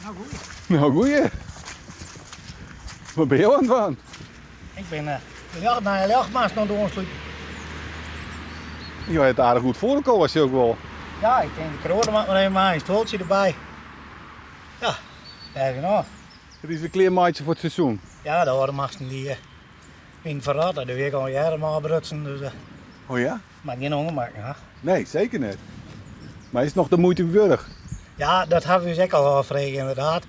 Nou goeie. Nou goeie. Wat binne jo oan it dwaan? Ik bin de ljocht, nije ljochtmast oan it oansluten. Jo ha it aardich goed foar elkoar, sjoch ik wol. Ja, ik tink de kroade moat mar even mei, in stuoltsje derby. Ja, dêr genôch. It is wer klear meitsje foar it seizoen. Ja, de âlde masten dy wienen ferrotte, der wie ek al in earm ôfbrutsen, dus. Oh ja? Mar gjin ûngemakken, ha? Nee, seker net. Mar is it noch de muoite wurdich? Ja, dat hawwe we ús ek al ôffrege ynderdaad.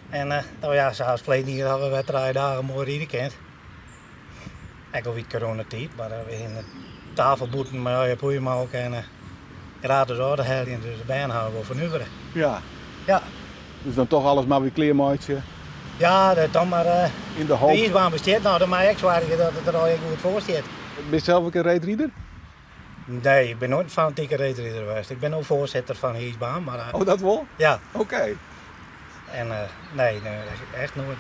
En no ja, sa as ferleden jier hawwe we wer trije dagen moai ride kind. Ek al wie it coronatiid, mar we hiene de tafel bûten mei allegear poeiermolke en gratis ôf te heljen, dus de bern hawwe wol fernuvere. Ja. Ja. Dus dan toch alles mar wer klear meitsje? Ja, dat dan mar. In de hoop. De iisbaan bestiet noch, dan mei ik soargje dat it der allegear goed foar stiet. Bist sels ek in reedrider? Nee, ik bin noait in fanatike reedrider west. Ik bin no foarsitter fan de iisbaan, mar. Oh, dat wol? Ja. Oké. En nee, nee, echt noait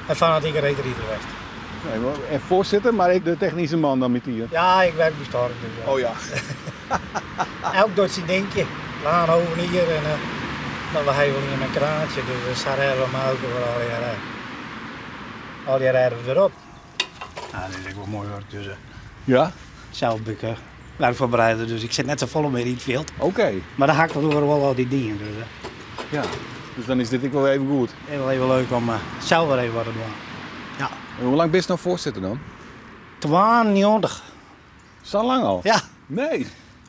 in fanatike reedrider west. Nee, mar, en foarsitter, mar ek de technyske man dan metien? Ja, ik werk by Stork, dus. Oh ja. Elk docht syn dinkje. Laanhoven hier en no, we hawwe wol ien mei in kraantsje, dus sa rêde we mei elkoar allegear, allegear rêde we it wer op. Ja, dat is ek wol moai wurk, dus. Ja? Sels bin ik werkfoarbereider, dus ik sit net safolle mear yn it fjild. Oké. Mar dan ha ik wol wol al dy dien, dus. Ja, dus dan is dit ek wol even goed. Even wol even leuk om sels wer even wat te dwaan. Ja. En hoe lang bist no foarsitter dan? 92. Sa lang al? Ja. Nee.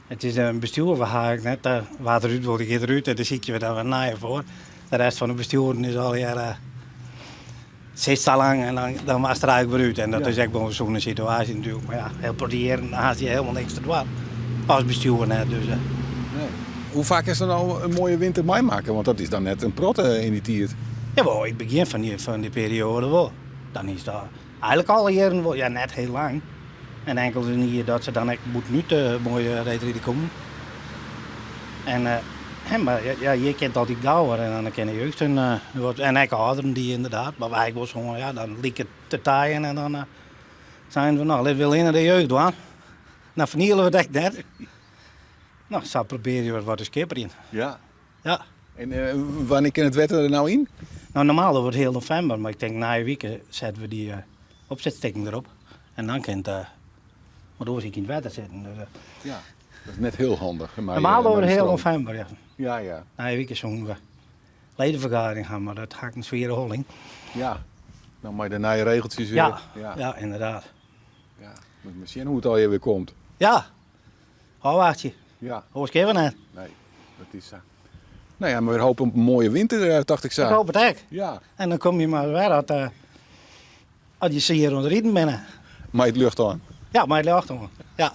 It is in bestjoer, we ha ek net, wa't derút wol, dy giet derút en dêr sykje we dan wer nije foar. De rest fan de bestjoeren is allegear sit sa lang en dan, dan moatst der eigentlik wer út. En dat is ek wol in sûne situaasje natuerlik. Mar ja, hiel protte jierren dan hast je helemaal niks te dwaan. As bestjoer net, dus. Nee. Hoe faak hast dan al in moaie winter meimakke? Want dat is dan net in protte yn dy tiid. Jawol, yn it begjin fan dy, fan dy perioade wol. Dan is dat eigentlik alle jierren wol, ja net hiel lang. En inkeld in jier dat se dan ek bûtenút moai reedride koenen. En hè, mar ja, hjir kin it altyd gauwer en dan kin de jeugd hun wat, en ek âlderen dy ynderdaad, mar wy wol soene, ja, dan like it te taaien en dan seinen we, no, litte we allinne de jeugd dwaan. Dan ferniele we it ek net. No, sa probearje we wat te skipperjen. Ja. Ja. En wannear kin it wetter der no yn? No, normaal wurdt it heal novimber, mar ik tink nije wike sette we dy opsetstikken derop. En dan kin it, want oars ek yn it wetter sitten. Dus, ja, dat is net hiel handich. Normaal wurdt it heal novimber, ja. Ja, ja. Nije wike soene we ledenfergadering ha, mar dat ha ik in swiere holling. Ja, dan mei de nije regeltsjes weer. Ja, ja, ja ynderdaad. Ja, moat mar sjen hoe't it allegear wer komt. Ja, ôfwachtsje. Ja. Oars kinne we net. Nee, dat is sa. No ja, mar we hoopje op in moaie winter, eh, tocht ik sa. Ik hoop it ek. Ja. En dan kom je mar wer at, uh, at je se hjir oan it riden binne. Mei it ljocht oan. Ja, mei it ljocht oan. Ja.